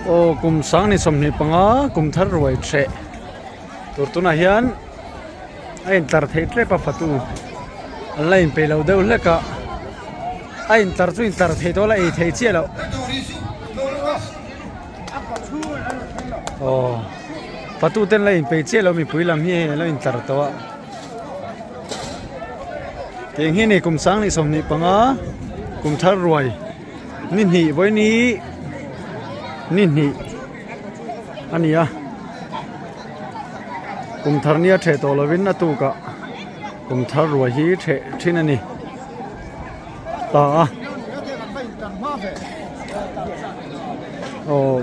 Aw kum sang ni 25 kum thar ruai threh tur tunah hian a intlar theih tlep a fatu an la inpeih lo deuh hlek a a intlar chu intlar thei dawn a ei thei chiah loh aw fatu ten la inpeih chiah lo mipui lam hi hei an lo intlar tawh a tiang hi ni kum sang ni 25 kum thar ruai ni hnih vawiin ni hnih a ni a. Kum thar nia theh tawh lovin a tukah kum thar ruai hi theh thin a ni ta a. Aw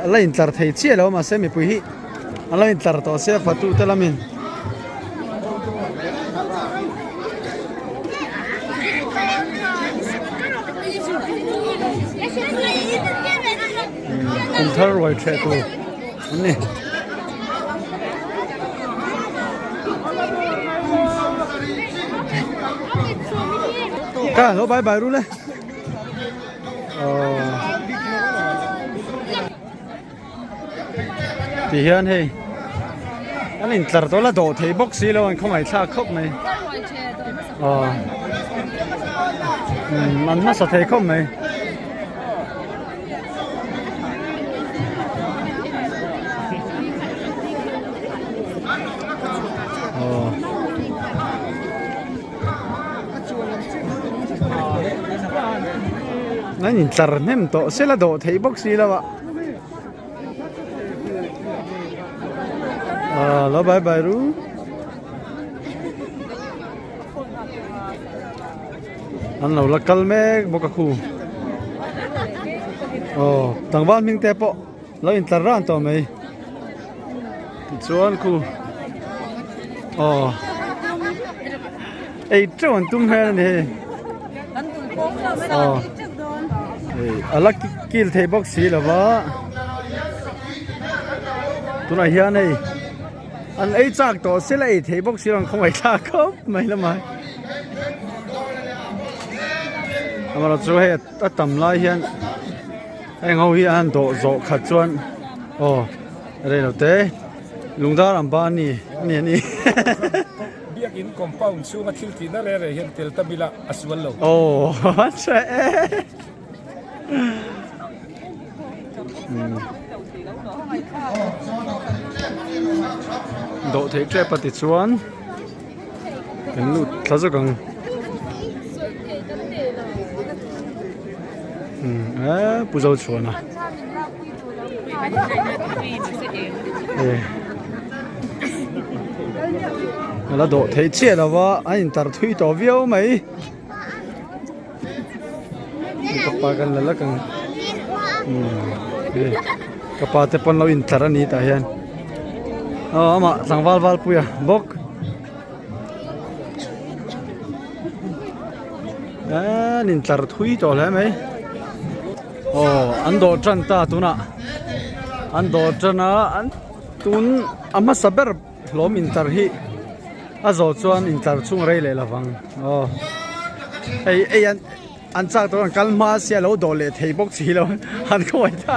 a la intlar thei chiah lo mahse mipui hi a la intlar tawh sia fatu te lamin. Kum thar ruai theh tur. An ni. Ka lo bai bai ru le. Ti hian hei an intlar tawh la dawh thei bawk si lo an khawngaih thlak khawp mai. An hmasa thei khawp mai. An intlar hnem tawh sela dawh theih bawk si lo a ah lo bye bye ru. An lo la kal mek bawk a khu. Aw tlangval hming te pawh lo intlar ran tawh mai. Tichuan khu aw ei teuh an tum hmel a ni hei. Aw hei a la kil thei bawk si lo va. Tunah hian hei. An ei chak tawh sela ei thei bawk si lo an khawngaih thlak khawp mai lamah. Amaherawhchu chu hei a tam lai hian heng ho hi an dawh zawh khat chuan aw rei lo te lungdar an ba ani ani ani. Biakin compound chhunga thil tihna reh reh hian tel ta bila a sual lo. Aw a tha e. Dawh theih tep a tichuan kan lut thla zawk ang eee pu Zochhuana a la dawh theih chiah lo va a intar thui tawh viau mai. Ka pa kan la lak ang hei ka pa te pawn lo intlar a ni tah hian aw amah tlangval valpuia bawk an intlar thui tawh hle mai aw an dawh tan ta tunah an dawh tan a an tun a hmasa ber Hlawm intlar hi a zawh chuan intlar chhung rei leh lovang aw hei ei an an chak tawh an kal hma sia lo dawh leh thei bawk si lo an khawi ta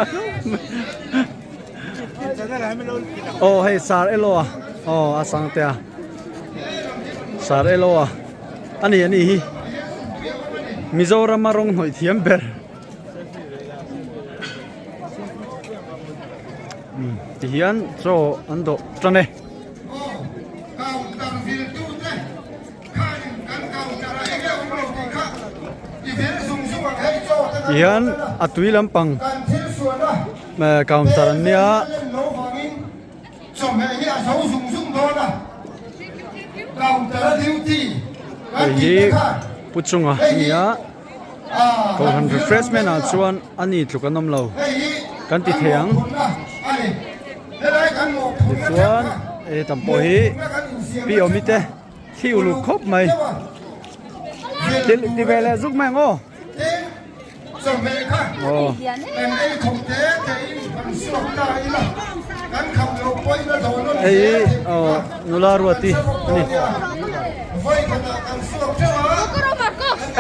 aw hei sar elo a aw a sang te a sar elo a ani ani hi Mizoram a rawng hnawih thiam ber. Ti hian chaw an dawh tan e. Ti hian a tui lampang counter an nia. Hei hi Pu Chunga a ni a. Kohhran refreshment ah chuan a ni tluk an awm lo kan ti thei ang tichuan he tam pawh hi pi awmi te thi uluk khawp mai ti ve leh zuk mai ang aw aw. Hei hi aw nula ruati a ni.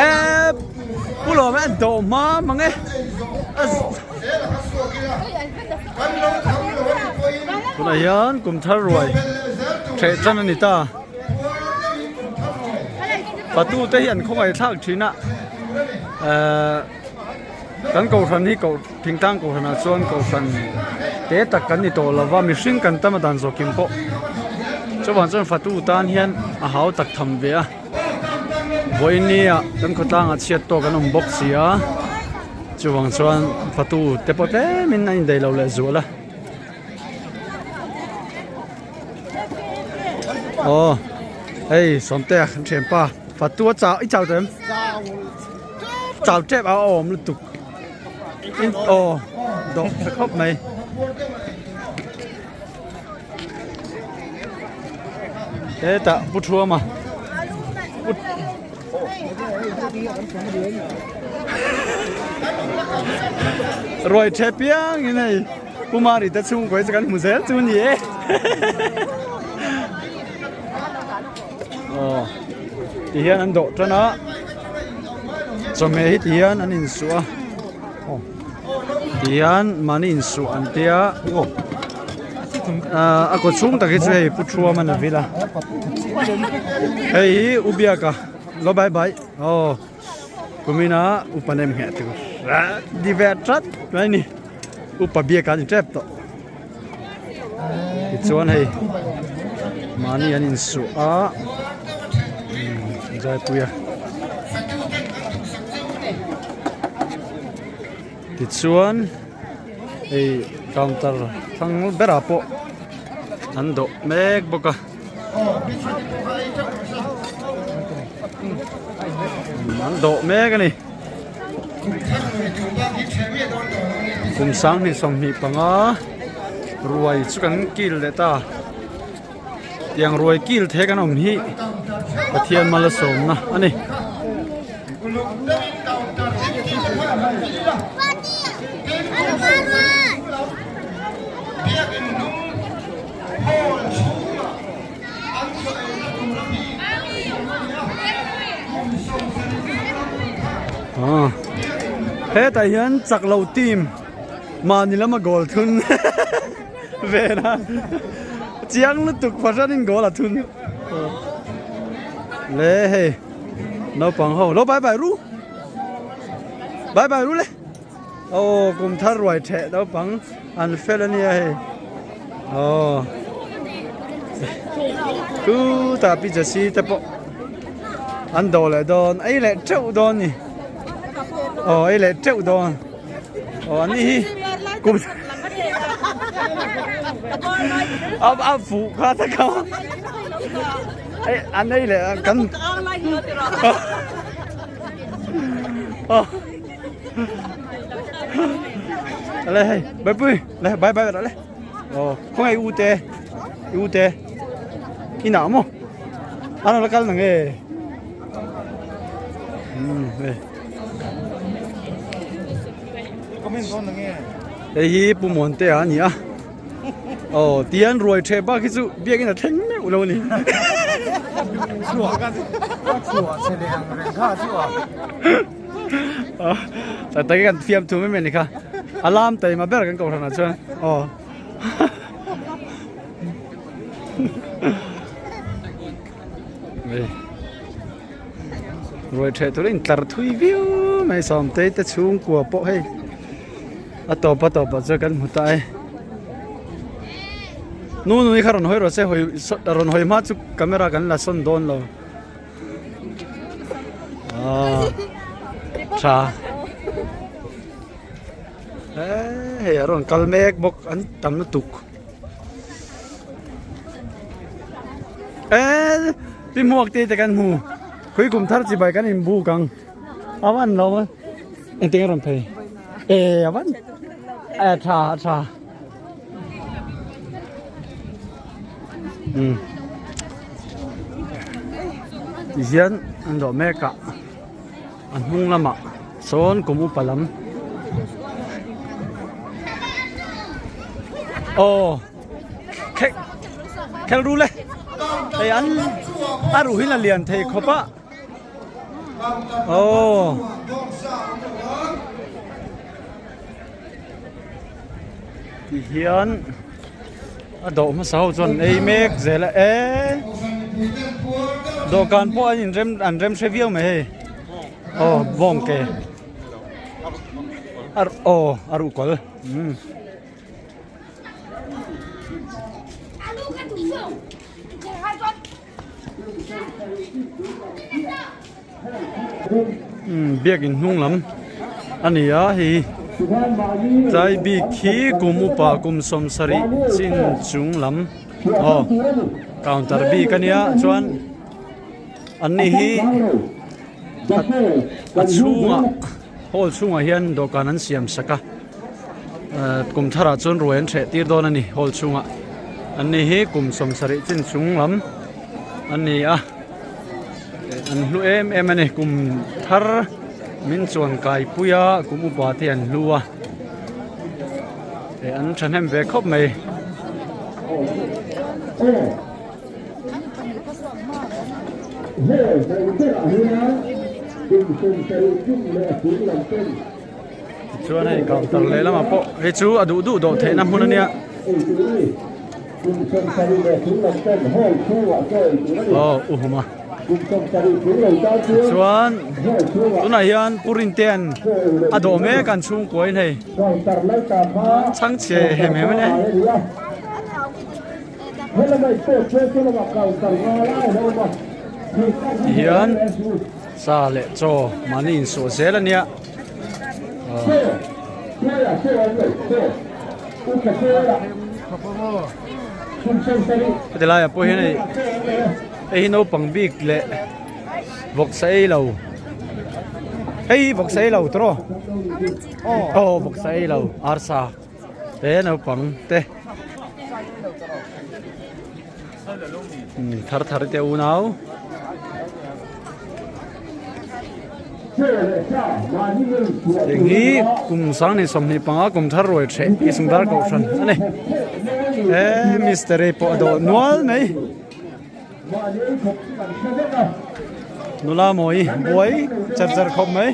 Eee pu lawm an dawh hma mang e. Tunah hian kum thar ruai ṭheh ṭan a ni ta. Patu te hi an khawngaih thlak thin a ehh kan kohhran hi koh thingtlang kohhran ah chuan kohhran te tak kan ni tawh lova mihring kan tam a dan zawk in pawh chuvang chuan fatu tan hian a hau tak tham ve a vawiini ah kan khawtlang ah chhiat tawk an awm bawk si a chuvang chuan fatu te pawh tlem in a indaih lo leh zual a. Aw hei Sawmtea kan thianpa fatu a chau i chau tawh em? Chau tep a awm lutuk in aw dawh tha khawp mai. Hetah Pu Thuama Pu Ruai the piang in hei Pu Mari te chhungkaw hi chu kan hmu zel chu ni e. Aw ti hian an dawh tan a chawhmeh hi ti hian an insuh a ti hian mahni insuh an tia a kaw chhung tak hi chu hei Pu Thuaman a vil a hei hi U Biaka lo bai bai aw kumina upa nem ngheh tur di ve tlat mai ni upa Biaka a ni tep tawh tichuan hei mahni an insuh a zaipui a tichuan hei counter thlang berah pawh an dawh mek bawk a an dawh mek a ni. Kum 2025 ruai chu kan kil leh ta tiang ruai kil the kan awm hi Pathian malsawmna a ni. Hetah hian chak lo team mahni lama goal thun ven a chiang lutuk fahranin goal a thun le hei naupang ho lo bye bye ru bye bye ru le. Aw kum thar ruai theh naupang an fel a nia hei aw chutah pi jasi te pawh an dawh leh dawn ei leh teuh dawn ni aw ei leh teuh dawn aw an ni hi kum a a fuh kha ta kha an ei leh kan aw. Le hei bye pui le bye bye le oh không ai u te u te i nào mo anh nó kal nang e um hei hi pu muan te a ni a aw tian ruai the bak hi chu biakin a thleng meuh lo a ni tak takin kan fiam thu mai mai a ni kha a lam taima ber kan kohhran ah chuan aw ruai theh tur a intlar thui viau mai sawmtei te chhungkua pawh hei a tawp a tawp ah chuan kan hmu ta e nu nui kha rawn hawi rawh se hawi rawn hawi hma chu camera kan la sawn dawn lo. Tha hei a rawn kal mek bawk an tam lutuk eh pi hmuak te te kan hmu khawi kum thar chibai kan in buk ang a van lo a engtin a rawn phei eh a van eh tha a tha. Umm tihian an dawh mek a a hnung lamah sawn kum upa lam aw khek khel ru le hei an a ruh hi la lian thei khawp a aw. Ti hian a dawh hmasa ho chuan an ei mek zel a e dawhkan pawh an inrem an rem hre viau mai hei aw bawng ke aw a ruhkawl umm. Biakin hnung lam a ni a hei tlai bik hi kum upa kum 70 chin chung lam aw counter bik a nia chuan an ni hi a chhungah hall chhungah hian dawhkan an siam sak a. Kum tharah chuan ruai an hreh tir dawn a ni hall chhungah an ni hi kum 70 chin chung lam an ni a an hlu em em a ni kum thar min chuan kai pui a kum upa te an hlu a an thahnem ve khawp mai. Tichuan hei counter lehlamah pawh hei chu a duh duh dawh theihna hmun a nia. Aw u hum a. Tichuan tunah hian Pu Rintea'n a dawh mek an chhungkuain hei chhangchhe hem hem a nia. Tihian sa leh chaw mahni insuah zel a nia. Heti laiah pawh hian hei hei hi naupang bik leh vawksa ei lo hei hi vawksa ei lo tawh aw vawksa ei lo arsa te naupang te thar thar te unau. Heng hi kum 2025 kum thar ruai hreh Kisngdar Kohhran a ni. He mistiri pawh a dawh nual mai. Nula mawi buai char char khawp mai.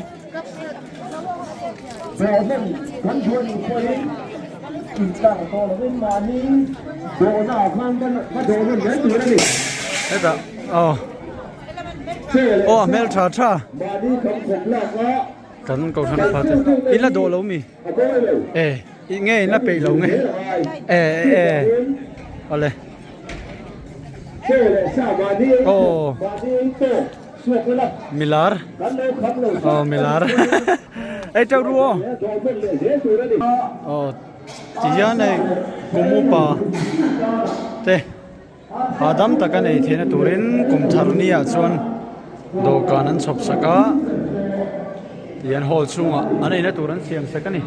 Hetah aw aw a hmel tha tha kan kohhran upa te in la dawh lo mi e nge in la peih lo nge e e awle aw. Milar aw milar ei teuh ru aw aw ti hian hei kum upa te hahdam taka nei theihna turin kum thar ni ah chuan dawhkan an chhawp sak a ti hian hall chhungah an eina tur an siam sak a ni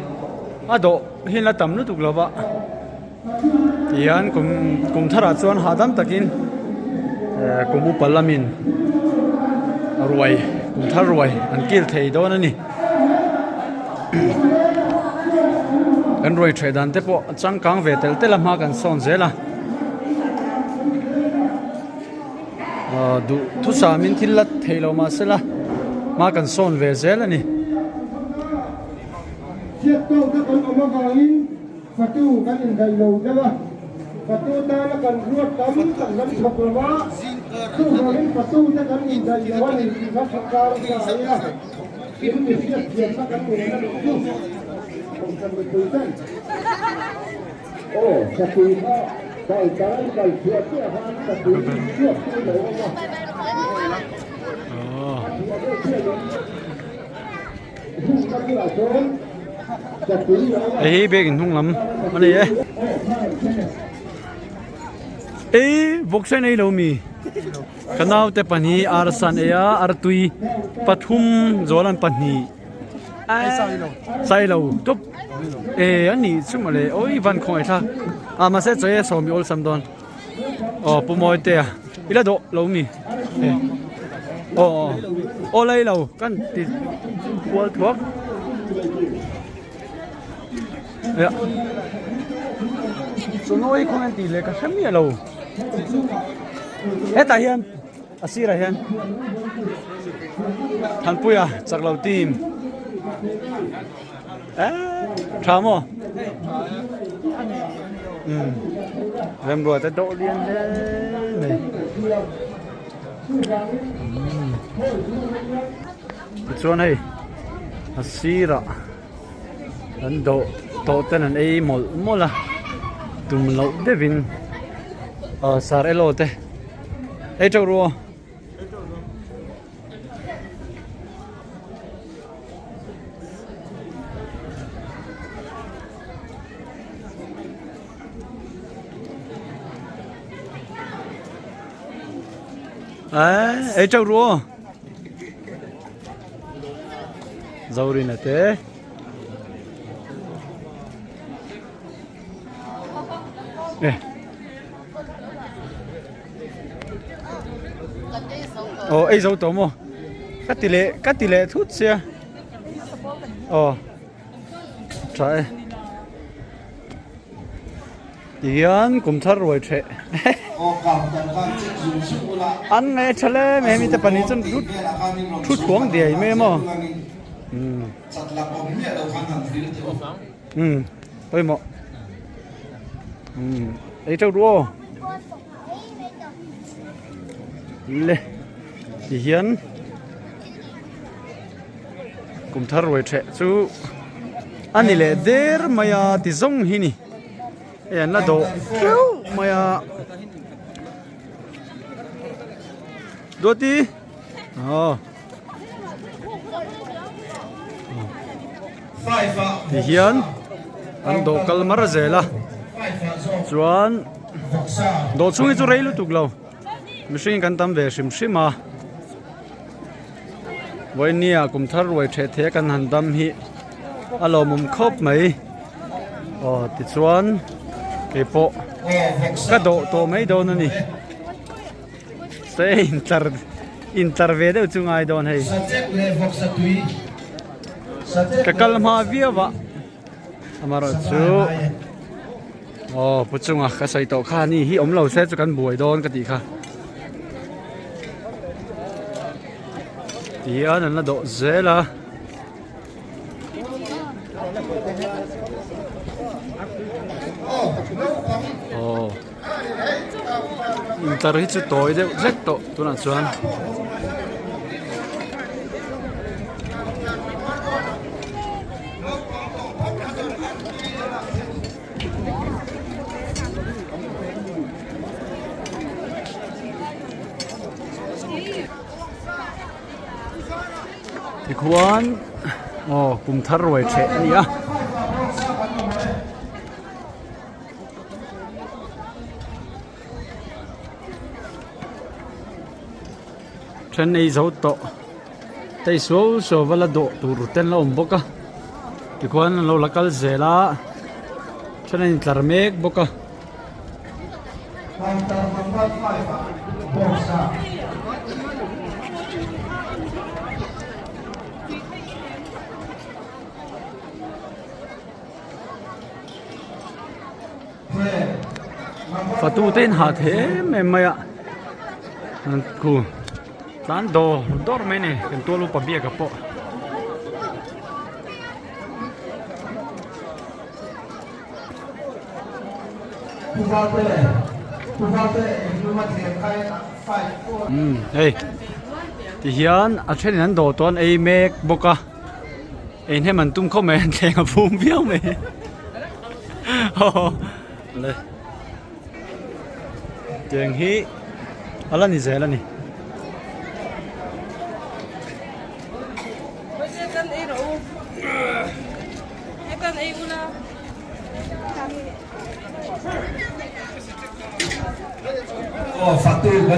a dawh hi an la tam lutuk lo va. Tihian kum kum tharah chuan hahdam takin eh kum upa lamin ruai kum thar ruai an kil thei dawn a ni kan ruai ṭheh dan te pawh a changkang ve tel tel a hma kan sawn zel a ah duh thusam in thil la thei lo mah se la hma kan sawn ve zel a ni. Fatu kan indaih lo deuh a, fatu tana kan ruat tam tak kan thawk lo a, chuvangin fatu te kan indaih lo a ni tih kha thakar a sa a, in mi hriat thiamna kan ngen a nih chu Kohhran mipui ten. Aw, Fatu kha kal tan kal chhuah chiah khan Fatu chhuak chu lo awm a, a chhuah deuh chiah in. Hei hi biakin hnung lam a ni e ei vawksa in ei lo mi ka naute pahnih arsan ei a artui pathum zawlan pahnih sailo tup e a nih chu mawle awi van khawngaih thlak a mahse chawi a sawm i awlsam dawn. Aw pu Mawitea i la dawh lo mi aw aw aw lei lo kan ti kual thuak chunawi khawnge an tih leh ka hre miah lo hetah hian a sirah hian Thanpuia chak lo team eh tha maw. Umm Remruata dawh lian hle mai. Umm tichuan hei a sirah an dawh tawh ten an ei mawlh mawlh a tum loh deuhin ah sar elo te ei teuh ru aw. Eee ei teuh ru aw Zorina te. Aw ei zo tawh maw ka ti leh ka ti leh thut sia aw tha e tihian kum thar ruai theh an ngaih a tha hle mai hemi te pahnih chuan thu thu thuang diai mai a maw umm umm pawimawh umm ei teuh ru aw. Le tihian kum thar ruai theh chu a ni leh der mai a ti zawng hi ni hei an la dawh teuh mai a duati aw tihian an dawh kal mar zel a chuan. Dawh chhung hi chu rei lutuk lo mihring kan tam ve hrim hrim a vawinia kum thar ruai theh theh kan han dam hi a lawmawm khawp mai aw tichuan keipawh ka dawh tawh mai dawn a ni se intlar intlar ve deuh chu ngai dawn hei ka kal hma viau a. Amaherawhchu aw pu chunga ka sawi tawh kha ni hi awm lo se chu kan buai dawn ka tih kha tihian an la dawh zel a. Aw intlar hi chu tawi deuh hlek tawh tunah chuan. Tikhuan aw kum thar ruai theh a ni a. Then ei zo tawh tei suau suau va la dawh tur ten la awm bawk a tikhuan an lo la kal zel a then an intlar mek bawk a. Fatu te in ha thei em em mai a an khu tlan dawr dawr mai a ni kan tual upa biak a pawh. Umm hei tihian a thenin an dawr tawh an ei mek bawk a. Ei hnem an tum khawp mai an thleng a phum viau mai haw le tiang hi a la ni zel a ni.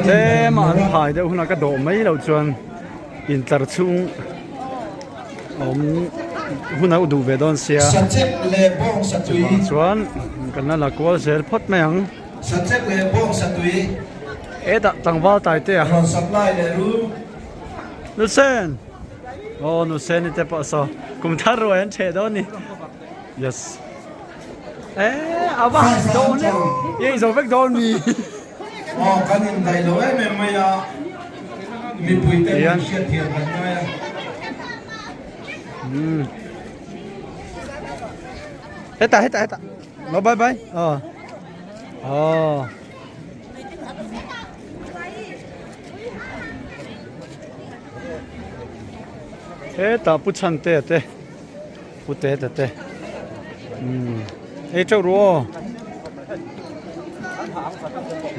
Tlem a an phai deuh hunah ka dawh mai loh chuan intlar chhung awm hun a duh ve dawn sia chuvang chuan kan la la kual zel phawt mai ang hetah tlangval tai te a Nusen aw Nusen te pawh saw kum thar ruai an chheh dawn a ni yes eh a va han dawn em i ei zo vek dawn mi. Aw kan indaih lo em em mai a, mipui te min hriatthiam kan ngai a. Hetah hetah hetah. Lo bye bye. Aw. Aw. Hetah Pu Chhantea te Pu Teta te umm ei teuh ru aw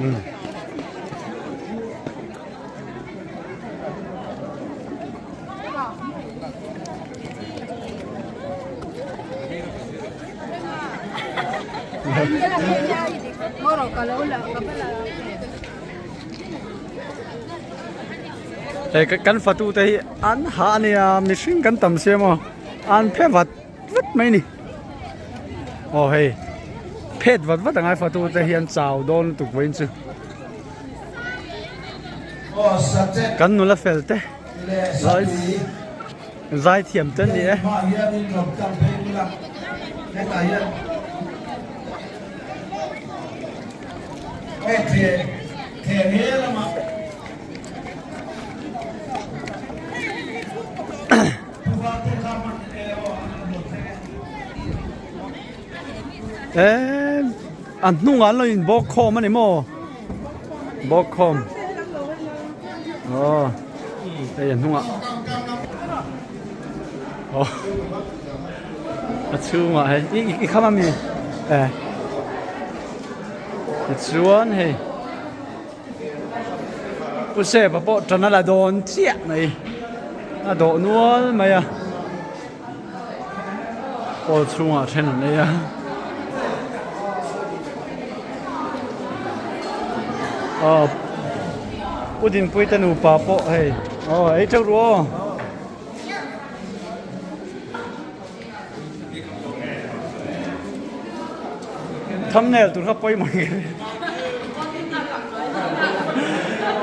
umm. Hei kan fatu te hi an hah a nia mihring kan tam sia maw an phe vat vat mai ni aw hei phet vat vat angai fatu te hi an chau dawn lutuk vawiin chu kan nula fel te zai thiam te ani e. Eee a hnungah an lo in bawk khawm a ni maw bawk khawm aw hei a hnungah aw a chhungah hei i i kham a mi e tichuan hei Pu Sepa pawh tan a la dawn chiah mai a dawh nual mai a hall chhungah then an ei a aw Pu Dinpui te nupa pawh hei aw ei teuh ru aw. Thumbnail tur kha pawimawh nge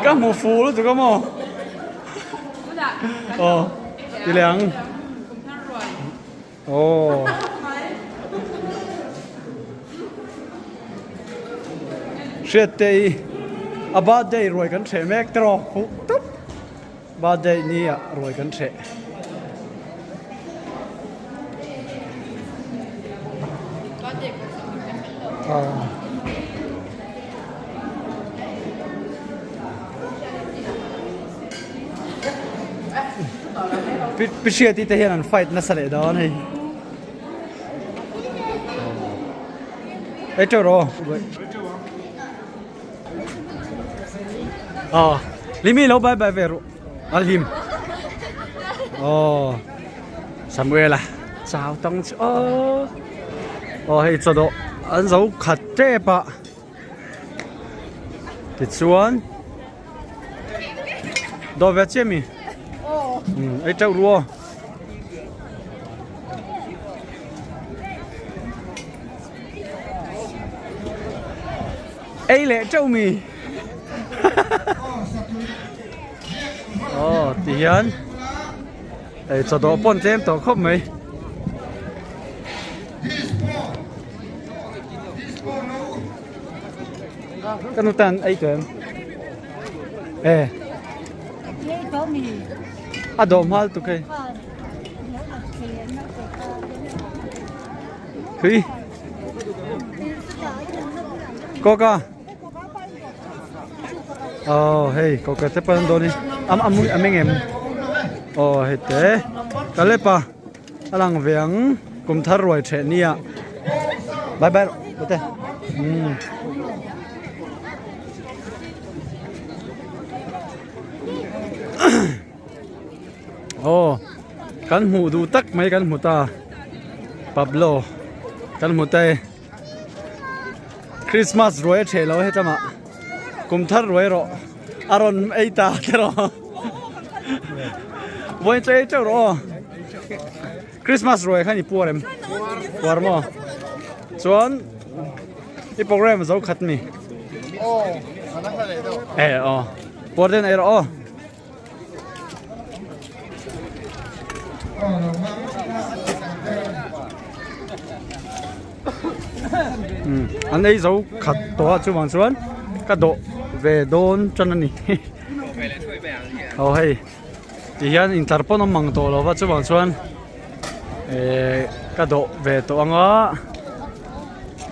ka hmu fu lutuk a maw aw ti leh ang aw hriat te i a birthday ruai kan hreh mek tawh huh tawp. Birthday ni ah ruai kan hreh. Pi Hriati te hian an fight nasa leh dawn hei. Ei teuh rawh. Aw Limi lo bye bye ve ru a hlim aw Samuela chau tang chu aw aw hei chawdawh an zo khat tep a tichuan dawh ve chiah mi ei teuh ru aw. Ei leh teuh mi aw ti hian ei chaw dawh pawn tlem tawh khawp mai. Ka nu tan ei tawh em e a dawh hmal tuk hei. Thui. Coca. Oh, hei, coca te pan dawn ni. Am am am engem. Oh, hei te. Kalepa. Alang ve ang kum thar ruai the nia. Bye bye. Bate. Hmm. Aw kan hmuh duh tak mai kan hmu ta Pablo kan hmu ta e Christmas ruai a ṭheh lo hetlama kum thar ruai rawh a rawn ei ta te rawh vawiin chu ei ṭeuh rawh aw Christmas ruai khan i puar em puar maw chuan i program zo khat mi e aw puar den ei rawh aw. An ei zo khat tawh a chuvang chuan ka dawh ve dawn tan a ni aw hei ti hian intlar pawn awm mang tawh lo va chuvang chuan ehh ka dawh ve tawh ang a.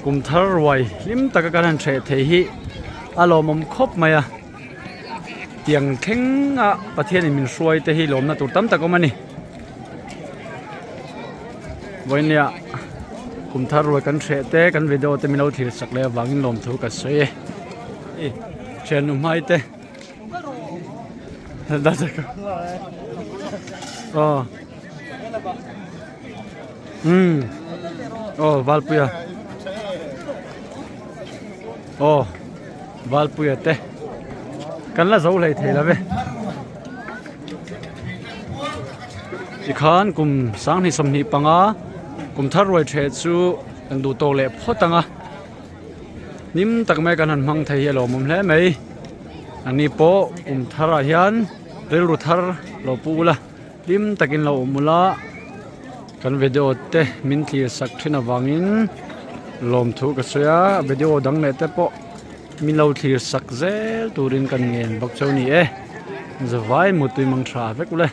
Kum thar ruai hlim taka kan han hreh thei hi a lawmawm khawp mai a tiang thleng a Pathianin min hruai te hi lawmna tur tam tak awm a ni vawinia kum thar ruai kan hreh te kan video te min lo thlir sak leh avangin lawmthu ka sawi e thiannu hmai te aw. Umm aw Valpuia aw Valpuia te kan la zo hlei thei lo ve tikhan kum sanghnih 25 kum thar ruai the chu kan duh tawk leh phawt ang a hnim tak mai kan han hmang thei hi a lawmawm hle mai ani pawh kum thar ah hian rilru thar lo pu ula. Hlim takin lo awm ula, kan video te min thlir sak thin avangin lawmthu ka sawi a, video dang leh te pawh min lo thlir sak zel turin kan ngen bawk cheu ni e, zavai mutui mang tha vek ule.